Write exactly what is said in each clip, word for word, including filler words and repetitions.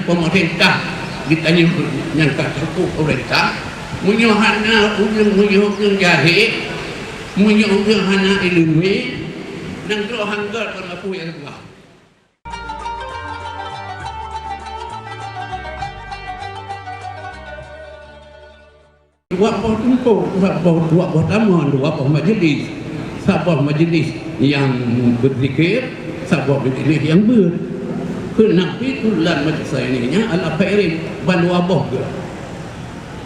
Pemerintah geutanyoe nyang ka cukôp pemerintah, meunyoe hana ureuëng, meunyoe ureuëng jahé, meunyoe ureuëng hana iéleumé, nanggroe hana gét kon apui nyang geupeugah. Dua boh tumpôk, dua boh, dua boh tamong, dua boh majlis. Saboh majlis nyang beuzikir, saboh majlis nyang beuet. Keunan pih tulan majlis ini nya ala khairin, ban dua boh geuh.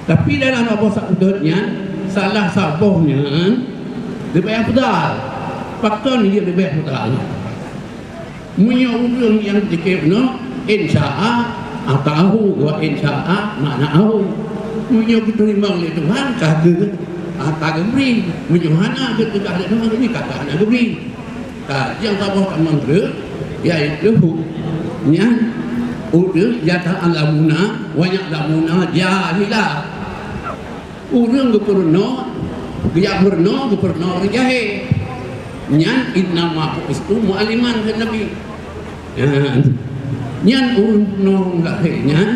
Tapi dalam dua boh saboh nyan, salah saboh nyan leubeh afdal. Pakon jeuet leubeh afdal? Meunyoe ureuëng nyang zikir nyoe, insya Allah, atahu wa insya Allah, ma'nahu. Meunyoe geuteurimong lé Tuhan, ka geu-, ka geubri. Meunyoe hana geupeugah lé Tuhan, ini ka hana geubri. Ka, nyang saboh tamong treuk, yaitu nyan ureuëng yata'allamuna wa ya'lamuna jahila. Ureuëng geupeurunoe, geujak peurunoe, geupeurunoe ureuëng jahé. Nyan innama bu'istu mu'alliman, kheun Nabi. Nyan, nyan ureuëng peurunoe ureuëng jahé nyan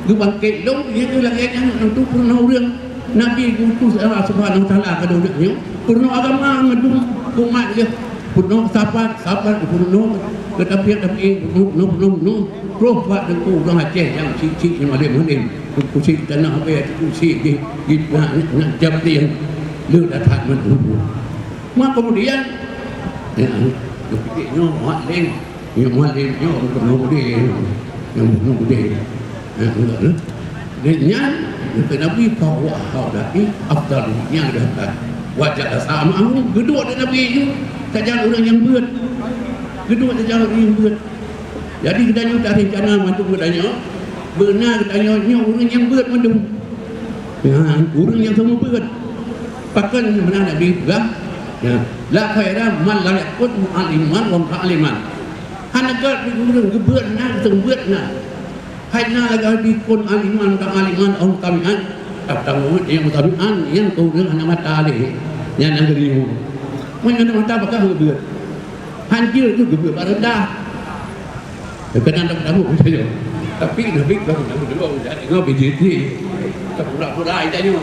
geubangket lom, lagée nyan untuk peurunoe ureuëng. Nabi geuutus Allah Subhanahu Wa Taala keu ureuëng nyoe peurunoe agama mandum umat geuh. Peurunoe sapat, sapat peurunoe keu tabiat, tabiin peurunoe, peurunoe, peurunoe. Troh bak teungku ureuëng Aceh nyang cik-cik nyang malem-malem. Teungku Syik Tanah Abee, Teungku Syik di, di, na, na, Jableng. Le that-that mandum. Maka kemudian, ya, teupike nyoe mualem, nyoe mualem, nyoe peurunoe udeb, nyoe peurunoe udeb. Ya, enggak, eh? Dan nyan, kata Nabi, bahwa haulai afdal, nyang dah, dah. Wa jalasa ma'ahu, geuduek di Nabi nyoe, sajan ureuëng nyang beuet. Geuduek sajan ureuëng nyang beuet. Jadi, geutanyoe tarencana mandum geutanyoe, beuna geutanyoe nyoe ureuëng nyang beuet mandum. Ya, ureuëng nyang seumeubeuet. Pakon meunan Nabi peugah, ya, la khaira man lam yakun mu'alliman wa muta'alliman. Hana gét ureuëng geubeuet na, geuseumeubeuet na. Hai na lagée dikon aliman, muta'alliman, au mustami'an. Tapi nyang mustami'an, nyang ureuëng hana mata lé, nyang na geuriu. Meunyoe hana mata, pakon geubeuet? Hanjeuet tu geubeuet bak reundah. Keunan tamu-tamu saja. Tapi Nabi ka tamu dulu, jadi nyoe B J T. Tapura-pura ita nyoe.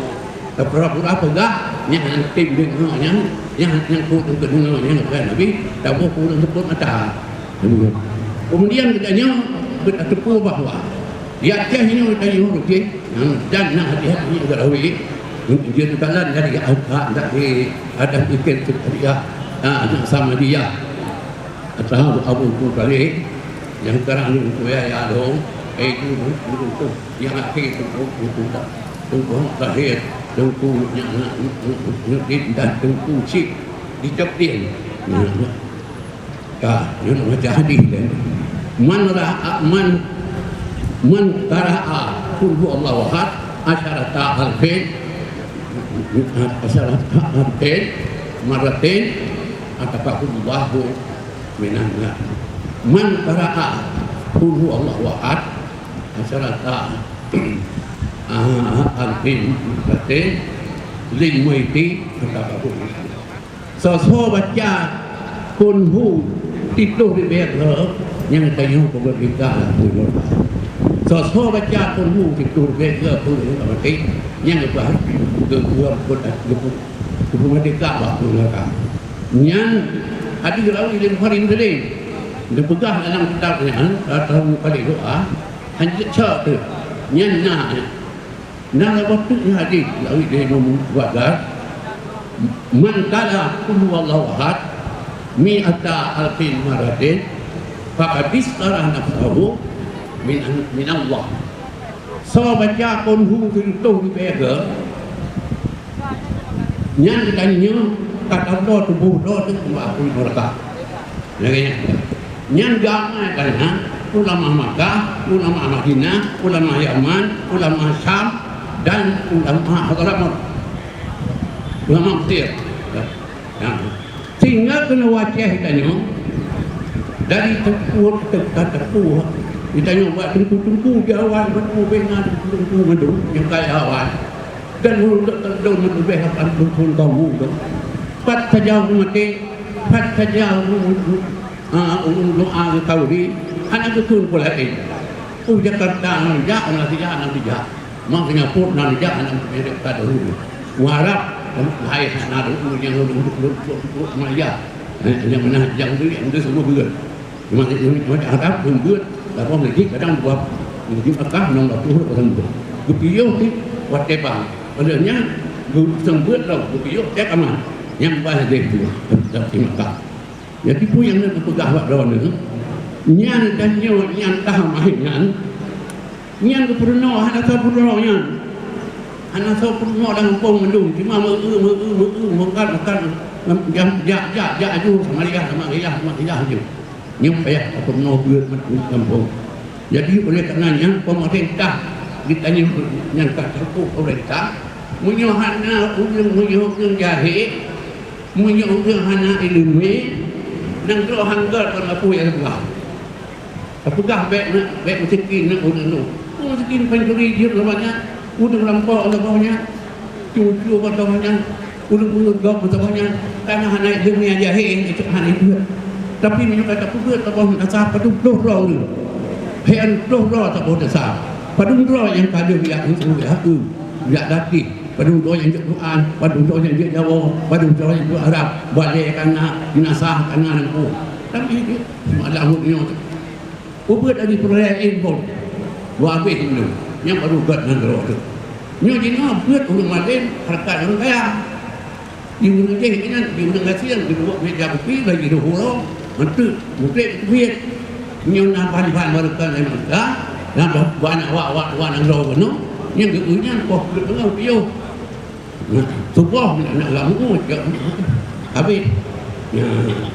Tapura-pura peugah, nyang tem deungoe nyan, nyang, nyang keu deungoe nyan, bukan Nabi, taboh keu ureuëng seupôt mata. Kemudian geutanyoe, geutateupeue bahwa di Aceh nyoe geutanyoe rukeh, dan na hadis-hadis nyang geurawi, jeuet jalan dari Al-Quran, dari Adam Iken Supriyah, ah, Samadiyah. Atau Abu Bakar, nyang sekarang ni untuk ya, ya dong, eh, itu, itu, itu, yang akhir itu, itu, itu, itu, terakhir, itu, yang, yang, yang, yang, dan itu, cik, di Jepun. Nah, ka, yang nak baca hadis kan. Man ra'a, man, man qara'a qul huwallahu ahad, asyarata alfin, asyarata alfin, maratin, ataqahullahu minan nar. Man qara'a qul huwallahu ahad asyarata, ah, alfin marratin lil maiti ataqahullahu minan nar. Soe-soe baca Qul hu siploh ribèe keu nyang tanyoe peubuet bid'ah pun. Soe-soe baca Qul hu siploh ribèe keu pun, nyang leubeh geupeugah pun, geupeugah bak pun. Nyan hadis rawi lé Bukhari Muslim. Geupeugah dalam kitab nyan, dalam kali doa, hanjeuet cok teuh. Nyan na, na lam buku hadis, lawi lé Imam Bukhari, "Man qala qul huwallahu ahad mi'ata alfin maratin, faqad ishtara nafsahu min, minallah." Soe baca Qul hu sireutoh ribèe keu, nyan geutanyoe ka tabloe tuboh droe teuh bak apui neuraka. Lagèe nyan. Nyan geuamalkan, ha, ulama Makkah, ulama Madinah, ulama Yaman, ulama Syam, dan ulama Hadramaut. Ulama Mesir. Ya. Sehingga keunoe u Aceh tanyoe, dari teungku, teungku, teungku, tanyoe bak teungku-teungku di awai, teungku bina, teungku mandum nyang kaya awai. Dan ureueng dok keudong meutubeh lapan puluh thon kamoe dok. Pat saja ureueng maté, pat saja ureueng, ah, ureueng doa ngon kawri, hana geukheun peue laén. Oh, Jakarta na jak, na sijak, na sijak. Mak Singapura na jak, na sijak ka dahulu. Muharap, hai na dahulu nyang dahulu, dahulu, dahulu, dahulu Malaysia. Eh, nyang mana, nyang tu, nyang tu semua beureuet. Cuma, cuma Arab pun beureuet, lapan lagi kadang dua, di Makkah enam ratus orang beureuet. Geupiôh di watée bang. Oleh nyan, geu-, seubeureuet lom, geupiôh tiep aman. Nyang bah deh tu, di Makkah. Jadi, peue nyang lôn peugah bak droeneuh, nyan dan nyoe nyang ka mahe nyan, nyan geupeurunoe, hana soe peurunoe nyan. Hana soe peurunoe lam gampông mandum, cuma meu-eu, meu-eu, meu-eu, meukat, meukat, jak, jak, jak, jak aju, Samariah, Samariah, Samariah aju. Nyoe payah tapeurunoe beuet lam gampông. Jadi, oleh karena nyan, pemerintah geutanyoe nyan ka teupeue pemerintah, meunyoe hana ureueng, meunyoe ureueng jahé, meunyoe ureueng hana ileumé, nanggroe hana kon apui nyang geupeugah. Tapeugah bék, bék meusikin nyan ureueng nyoe. Ureueng meusikin pancuri jeuet lom nyan, ureueng lampôh lom nyan, cucu mantong nyan, ureueng-ureueng gob mantong nyan, karena hana ileumé jahé, itu hana ileumé. Tapi meunyoe ka tapeubuet saboh desya padub ploh droe ureueng, hén ploh droe saboh desya, padub droe nyang ka deuh jak eu, jak eu, jak gaséh. Padub droe nyang jeuet Quran, padub droe nyang jeuet Jawoe, padub droe nyang jeuet Arab, balée ka na, jeunazah ka na lam kubueng. Tapi seumalam nyoe, ubeuet lagi peuraya handphone, dua habéh nyoe, nyang barô gét nanggroe teuh. Nyoe jinoe beuet ureueng malém, hareukat ureueng kaya. Di ureueng jih nyan, di ureueng gasien, di buet méja kupi, lagi dua uroe, manteuek, mutrek, keubiet. Nyoe na ban-ban barokah lé manusia, na ban awak-awak tuan nanggroe bunoe, nyang geu-, nyan poh peuet teungoh piôh. Nah, tuboh nak, nak lam ureueng, habéh. Nah.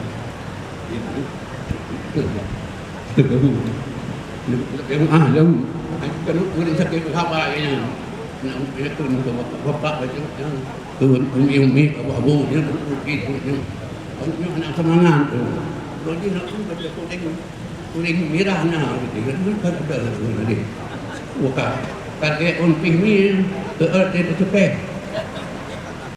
Ah, lalu, kalau ureueng sakét haba nyan, nak, nak turun ke bapak, bapak baca, turun umi-umi, abu-abu, dia turun, turun, turun. Anak semangat tu. Kalau dia nak turun, baca Quran. Kuning mirah na, gitu kan, kan ada lagu tadi. Buka. Kakek Umpih ni, ke, eh, dia tu teh.